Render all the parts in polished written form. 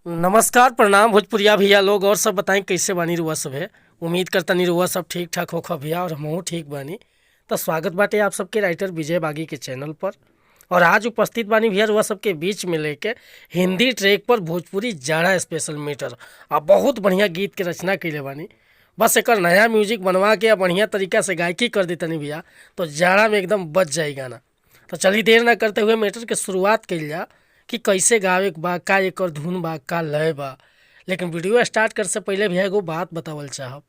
नमस्कार, प्रणाम भोजपुरिया भैया लोग। और सब बताई, कैसे बानी रुआ सब है? उम्मीद करतानी रुआ सब ठीक ठाक होखा भैया, और हमहू ठीक बानी। तो स्वागत बाटे आप सबके राइटर विजय बागी के चैनल पर। और आज उपस्थित बानी भैया रुआ सबके बीच में लेके हिंदी ट्रैक पर भोजपुरी जाड़ा स्पेशल मीटर आ बहुत बढ़िया गीत के रचना कैले बानी। बस एकर नया म्यूजिक बनवा के आ बढ़िया तरीका से गायकी कर देतनी भैया, तो जाड़ा में एकदम बच जाई गाना। तो चलिए, देर ना करते हुए मैटर के शुरुआत कइल जा कि कैसे गावे के बा, का एकर धुन बा, का लय बा। लेकिन वीडियो स्टार्ट करे से पहले भैया एगो बात बतावल चाहब।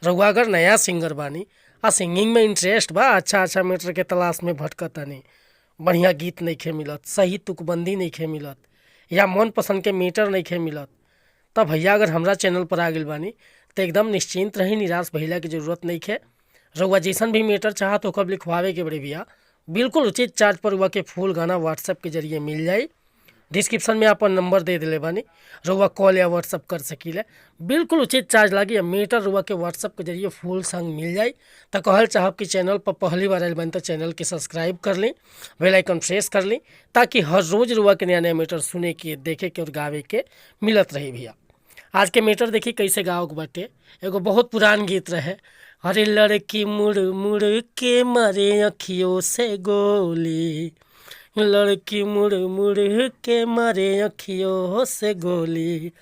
रउआ अगर नया सिंगर बानी आ सिंगिंग में इंटरेस्ट बा, अच्छा अच्छा मैटर के तलाश में भटकतानी, बढ़िया गीत नइखे मिलत, सही तुकबंदी नइखे मिलत या मन पसंद के मीटर नइखे मिलत, तब भैया अगर हमरा चैनल पर आ गइल बानी तो एकदम निश्चिंत रही, निराश भइला के जरूरत नइखे। रउआ जैसन भी मीटर चाहत हो लिखवावे के बड़े भैया, बिल्कुल उचित चार्ज पर रउआ के फुल गाना व्हाट्सएप के जरिए मिल जाई। डिस्क्रिप्शन में अपन नंबर दे दिले बानी, रउआ कॉल या व्हाट्सअप कर सकीले। बिल्कुल उचित चार्ज लागी, मीटर रउआ के व्हाट्सअप के जरिए फुल संग मिल जाई। तो कहल चाहब कि चैनल पर पहली बार आयल बानी तो चैनल के सब्सक्राइब कर ली, बेल आइकन प्रेस कर ली, ताकि हर रोज़ रउआ के नया नया मीटर सुने के, देखे के और गावे के मिलत रही। भैया, आज के मीटर देखी कैसे गाओ के बाटे। एगो बहुत पुरान गीत रहे, अरे लड़की मुड़ मुड़ के मारे अखियों से गोली, लड़की मुड़ मुड़ के मारे अखियों से गोली।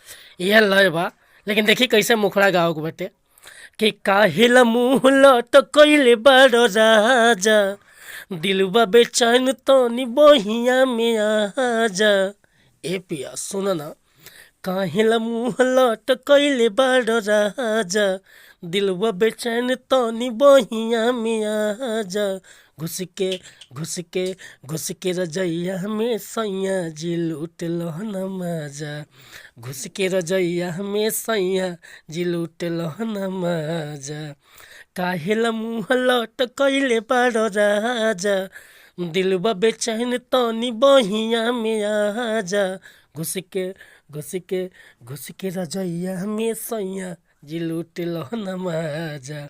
यह लय बा, लेकिन देखी कैसे मुखड़ा गाओ के बाटे कि काहिल मुँह लटकइले बड़ो राजा, दिलवा बेचैन तनी बहिया में आजा। ए पिया, सुन ना, काहिल मुँह लटकइले बड़ो राजा, दिलवा बेचैन तनी बहिया में आजा, घुस के घुस के घुस के रजैया में सैया जी लूट लहन मजा, घुस के रजैया में सैया जी लूट लहन मजा, काहेला मुँह लटकइले बड़ो राजा, दिलवा बेचैन तनी बहिया में आजा, घुस के घुस के घुस के रजैया में सैया जी लूट लहन मजा,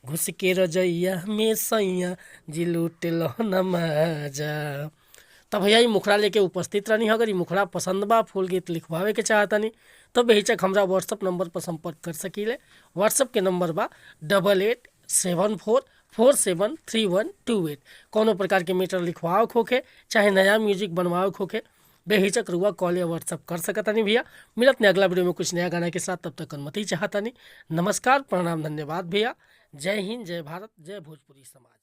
घुस के रजैया में सैया जी लूट लहन मजा। तब भैया, ई मुखड़ा लेके उपस्थित रहनी। अगर ई मुखड़ा पसंद बा, फुल गीत लिखवावे के चाहतनी, तो बेहिचक हमरा व्हाट्सअप नंबर पर संपर्क कर सकीले। व्हाट्सअप के नंबर बा 8874473128। कोनो प्रकार के मीटर लिखवावे के होखे, चाहे नया म्यूजिक बनवावे के होखे, बेहिचक रुआ कॉल या व्हाट्सअप कर सकतानी। भैया, मिलत नहीं अगला वीडियो में कुछ नया गाना के साथ, तब तक अनुमति चाहतानी। नमस्कार, प्रणाम, धन्यवाद भैया। जय हिंद, जय भारत, जय भोजपुरी समाज।